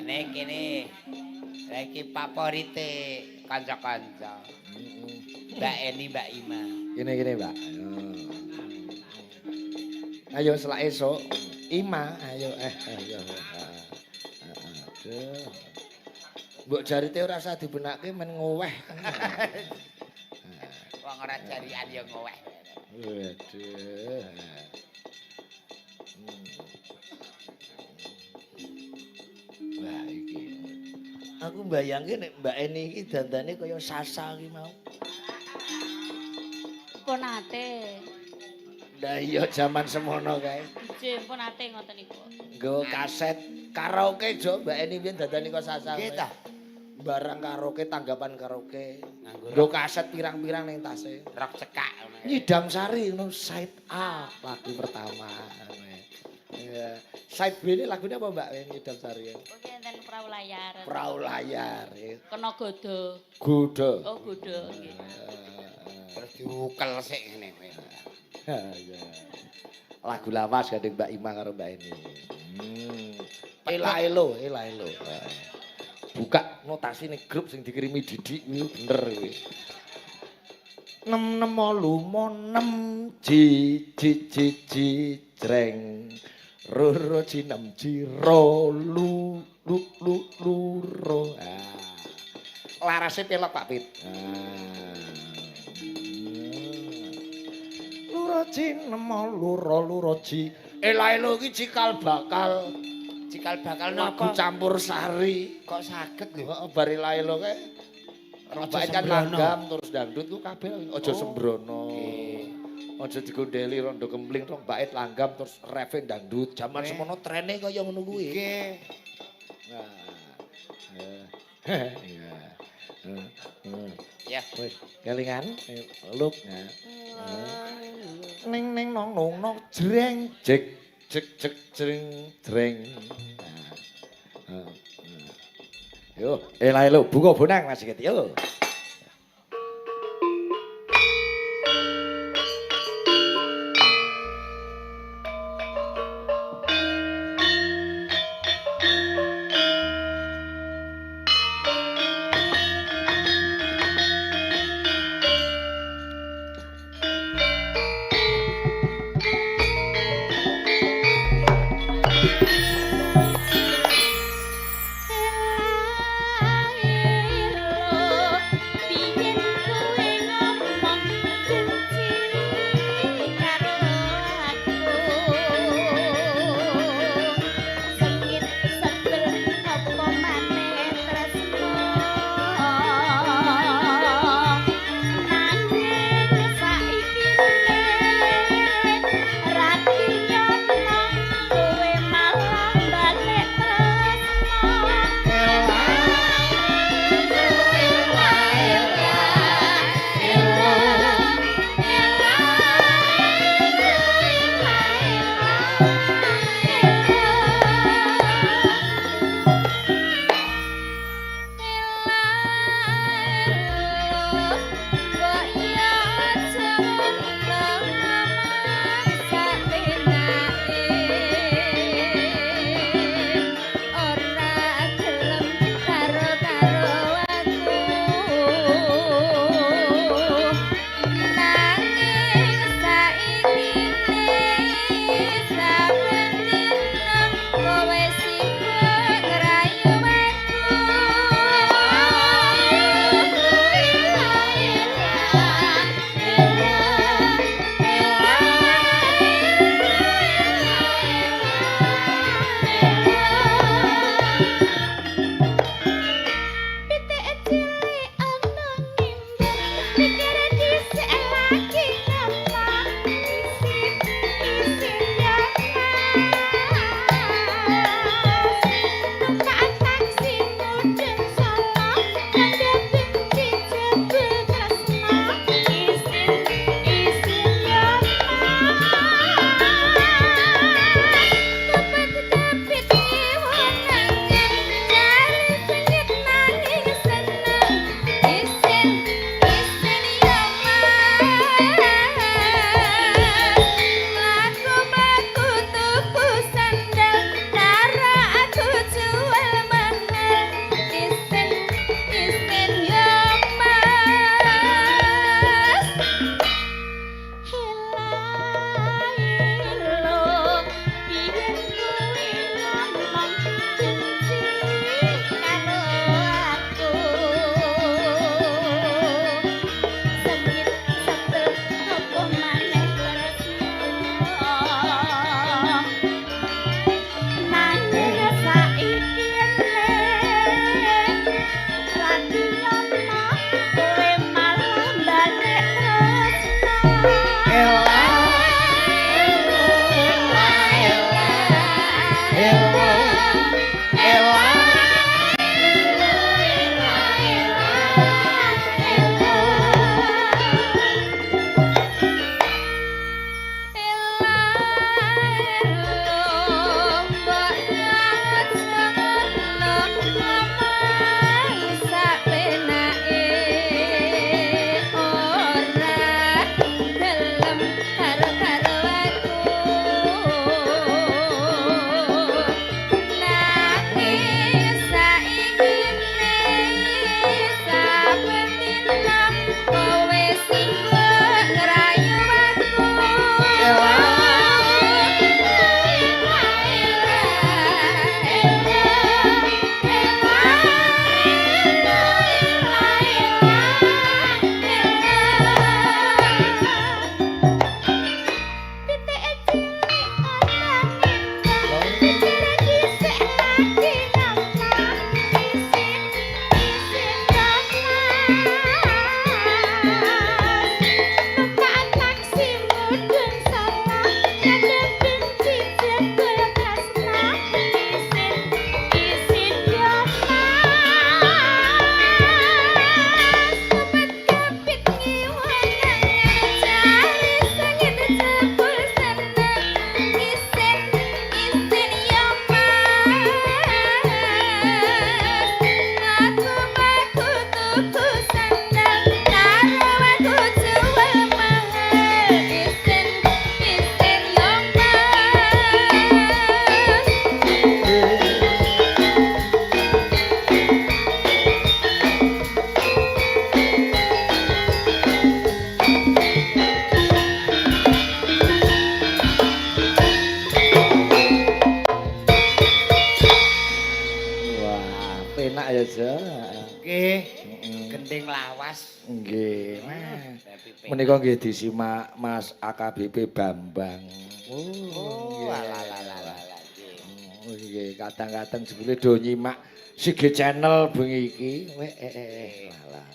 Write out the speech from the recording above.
Kene kene. Lah iki favorite kanca-kanca. Mbak Eni, Mbak Ima. Kene kene, Mbak. Ayo selak esuk. Ima, ayo ayo. Aduh. Mbok jarite ora usah dibenake men ngoweh. Wong ora jarian ya ngoweh. Waduh. Wah iki. Aku mbayangke nek Mbak Eni iki dandane kaya Sasa iki mau. Pun nate. Lah iya jaman semono kae. Nggih, pun nate ngoten niku. Nggo kaset karaoke jo Mbak Eni biyen dandane kaya Sasa. Nggih ta. Barang karaoke, tanggapan karaoke. Nganggo Nggo kaset pirang-pirang ning tase. rok cekak ngono. Nyidam Sari ngono side A lagu pertama. Iya. Side B ini lagunya apa Mbak Nyidam Sari? Oke, enten perahu layar. Perahu layar. Kena godo. Godo. Oh, godo nggih. Terus diukel sik ngene kowe. Iya. Lagu lawas gandeng Mbak Ima karo Mbak Eni. Ela elo, ela elo. Buka notasi ning grup sing dikirimi Didik kuwi bener kuwi. 6 6 8 6 J J J J jreng. Roro J 6 J ro lu lu lu lu ro. Ah. Larase pelok Pak Pit. Ah. Loro J 6 loro loro J. Ela elo iki cikal bakal. Cikal bakal Lagu napa? campur sari. Kok saged lho? Heeh, bar ela elo kae. Raja Mbak kan Sembrono. langgam terus dangdut ku kabeh aja Oh, sembrono. nggih. Aja digondeli rondo kempling rong bait langgam terus refe dangdut. Jaman semono trene kaya ngono kuwi. Nggih. Nah. Iya. Ya. Wis, kelingan luk. Nah. Ning ning nong nong nong jreng jek jek jek jreng jreng. Nah. Yo, ela elo buka bonang Mas Sigit. Yo. Ela elo. Penak ya, Jo. Nggih. Heeh. Gending lawas. Nggih. Nah, Tapi penak. menika nggih disimak Mas AKBP Bambang. Oh, nggih. alah alah alah alah, nggih. Oh, nggih, kadang-kadang jebule do nyimak Sige Channel bengi iki. Weh, eh, eh, eh. Alah.